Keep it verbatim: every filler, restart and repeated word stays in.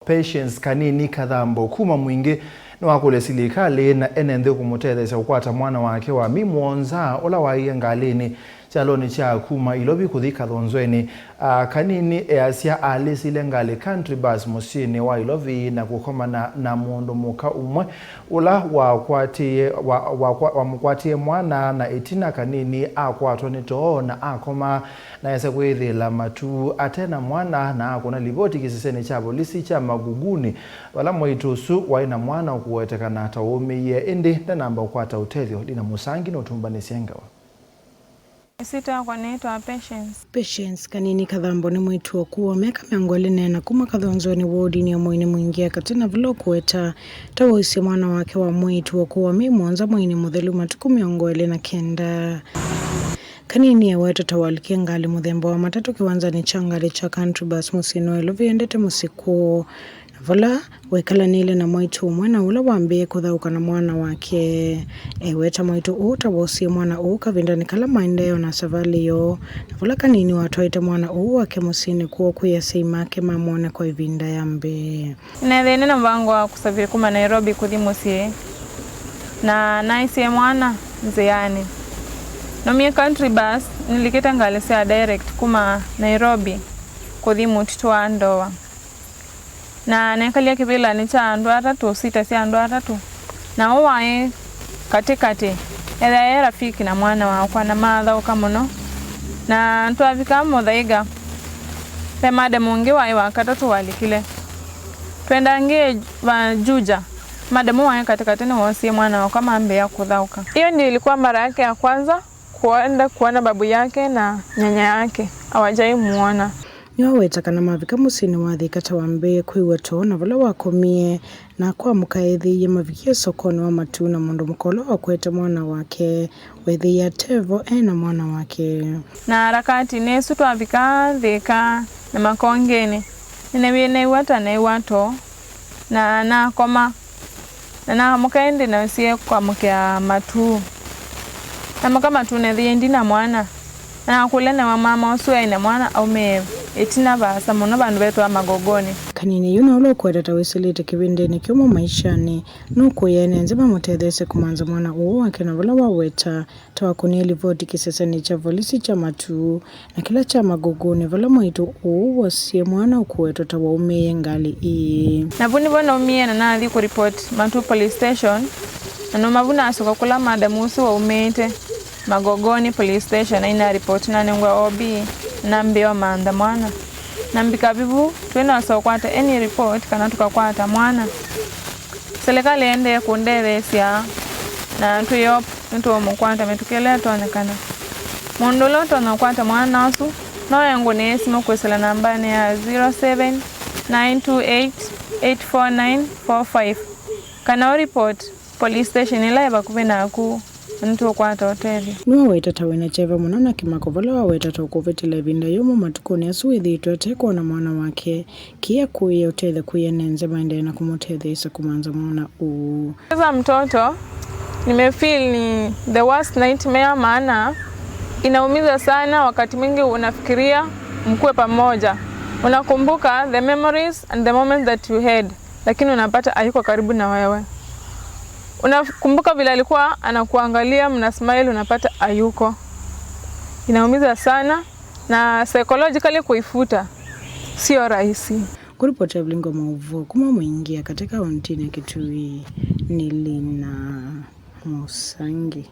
Patience Kanini Kathambo kuma Mwingĩ nĩwakũlya silikalĩ na ene nthĩ kũmũtetheesya kũkwata mwana wake wa myei mũonza ũla waĩe ngalĩnĩ kyalonĩ kya kuma Ilovi kũthi Kathonzweni. A, Kanini easya alĩsile ngalĩ Country Bus mũsyĩnĩ wa Ilovi na kũkomana na mũndũ mũka ũmwe ũla wakwatie, wa, wa, wamũkwatie mwana, na ĩtina Kanini akwatwa nĩ too na akoma na esa kwĩthĩĩla matu ate na mwana, na akũna livoti kĩsesenĩ kya volisi kya Maguguni, vala mwaitũ ũsu waĩ na mwana ũkũwetekana ta waũmĩie, ĩndĩ ndanamba kũkwata ũtethyo. Dina Mũsangi nũtũmbanĩsye ngewa. Ĩsyĩtwa yakwa nĩĩtawa Patience. Patience Kanini Kathambo nĩ mwĩĩtu ũkũũ wa myaka mĩongo ĩlĩ na ĩna kuma Kathonzweni wodinĩ ya Mwinĩ Mwingĩ ya katĩ, na vala ũkũweta ta wausye mwana wake wa mwĩĩtu ũkũũ wa myei mũonza mweinĩ mũthelu matukũ mĩongo ĩlĩ na kenda. Kanini ewetwa ta walikie ngalĩ mũthemba wa matatũ kĩwanzanĩ kya ngalĩ kya Country Bus mũsyĩnĩ wa Ilovi endete mũsyĩ kwoo, na vala wekalanĩle na mwaitũ ũmwe na ũla wambĩĩe kũthaũka na mwana wake. Eweta mwaitũ ũũ ta woosie mwana ũũ kavindanĩ kala maendee o na savalĩ yoo, na vala Kanini watwaĩte mwana ũũ wake mũsyĩnĩ kwoo kwĩ asyai make mamwone kwa ĩvinda ya mbee. Nĩneethĩie nĩ na mũvango wa kũsavĩĩ kuma Nairobi kũthi mũsyĩ, na naisye mwana nzĩanĩ. Naumie Country Bus nĩlikĩte ngalĩ sya direct kuma Nairobi kũthi mũtitũ wa Ndoa. Na nekalya kĩvĩlanĩ kya andũ atatũ, sita sya andũ atatũ, na ũũ waĩ katĩkatĩ, ethĩa e rafiki na mwana wakwa, na mathaũka mũno. Na twavika Mũthaiga, ve madam ũngĩ waĩ wa katatũ walikile. Twendangĩe va Juja, madam waĩ katĩkatĩ nĩwoosie mwana wakwa mambĩĩa kũthaũka. Hiyo ndio ilikuwa mara yake ya kwanza kuenda kuona babu yake na nyanya yake, hawajai muona. Nĩwaweta kana mavika mũsyĩnĩ wa Thika ta wambĩĩe kwĩw'a too, na vala wakomie, na akwamũka eethĩie mavikie sokonĩ wa Matuu, na mũndũ mũka ũla wakwete mwana wake weethĩie ate vo e na mwana wake. Na harakati nĩ ĩsu twavika Thika na Makongenĩ, nĩneew'a ta neew'a too, na nakoma. Na naamũka ĩndĩ nasie kwamũkĩa Matuu. Namũka Matuu neethĩie ndi na mwana. Na nakũlya newa mama ũsu aĩ na mwana aumĩe ĩtina vaasa mũno vandũ vetawa Magogoni. Kanini yu na ũla ũkweta ta wĩsĩlĩte kĩvĩndĩnĩ kĩũmũ maishanĩ, nũkũĩe ene nzĩ mamũtetheesye kũmanza mwana ũũ wake, na vala waweta ta wakũnie livoti kĩsesenĩ kya volisi kya Matuu na kĩla kya Magogoni, vala mwaitũ ũũ woosie mwana ũkũwetwa ta waumĩie ngalĩ ĩĩ. Na vu nĩvo naumie na nathi kũripoti Matuu Police Station, na numa vu nasyoka kũla madam ũsu waumĩte Magogoni Police Station, na naripoti nanengwa O B, na nambĩĩa ũmantha mwana. Na mbika vivu, twĩnasa ũkwata any report kana tũkakwata mwana. Silikalĩ ĩendee kũndetheesya, na twĩ hope nĩtũũmũkwata mĩtũkĩ ĩla ĩtonyekana. Mũndũ ũla ũtonya kũkwata mwana ũsu no engũnĩe simũ kwĩsĩla nambanĩ ya zero seven nine two eight eight four nine four five, kana ũripoti police station ĩla ĩ vakuvĩ naku, na nĩtũũkwata ũtethyo. Nĩwaweta ta wĩna kyeva mũno na kĩmako vala waweta ta ũkũvĩtĩla ĩvinda yũmũ matukũnĩ asu wĩthĩĩtwe ate kwona mwana wake. Kĩĩ akũĩe ũtethyo kwĩ ene nzĩ maendee na kũmũtetheesya kũmanza mwana ũũ. Kupoteza mtoto, nimefeel ni the worst nightmare, maana inaumiza sana. Wakati mwingi unafikiria mkuwe pamoja, unakumbuka the memories and the moments that you had, lakini unapata hayuko karibu na wewe. Unakumbuka vile alikuwa anakuangalia, mna smile, unapata hayuko. Inaumiza sana, na psychologically kuifuta sio rahisi. Kũripoti Avilingo Maũvoo kuma Mwingi ya katĩ kaũntĩnĩ ya Kitui, nĩ Lina Mũsangi.